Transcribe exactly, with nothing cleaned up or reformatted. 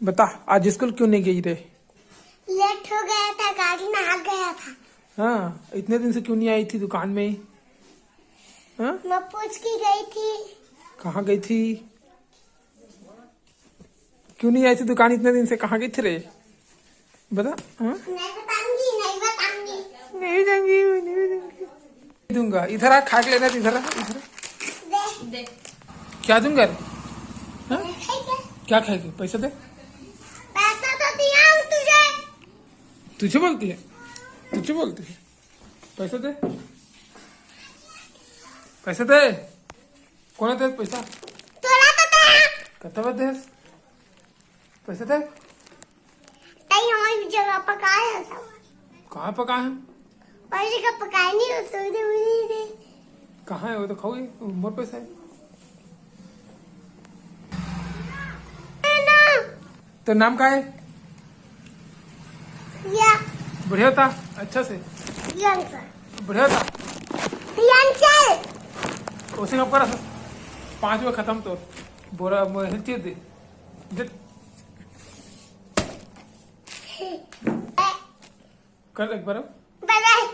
बता, आज स्कूल क्यों नहीं गई रे? लेट हो गया था, गाड़ी में आ गया था। हाँ, इतने दिन से क्यों नहीं आई थी दुकान में? हाँ? मैं पूछ के गई थी। कहाँ गई थी? क्यों नहीं आई थी दुकान इतने दिन से? कहाँ गई थी रे? बता। हाँ? नहीं बताऊंगी, नहीं बताऊंगी। नहीं दूंगा, नहीं दूंगा। दूंगा। इधर आ, खा के लेना, इधर आ, इधर आ। दे। क्या दूंगा रे? हाँ? क्या खाएगी? पैसा दे। पैसा तो दिया हूँ तुझे। तुझे बोलती है, तुझे बोलती है। पैसा दे, पैसा दे। कोन दे पैसा? तोला तो दे। कतबा दे? पैसा दे। तई हमारी जगह पकाए है सब। कहाँ पकाए हैं? पैसे का पकाए नहीं हो तो दे, मुझे दे। कहाँ है वो तो खाओ, ये मोर पैसा है। तो नाम का है? या। बढ़िया था, अच्छा से। या अंकल। बढ़िया था। या अंकल। उसे कब करा? पाँच बजे खत्म तो बोरा मोहे चीर दे। दे। कर एक बार। बाय बाय।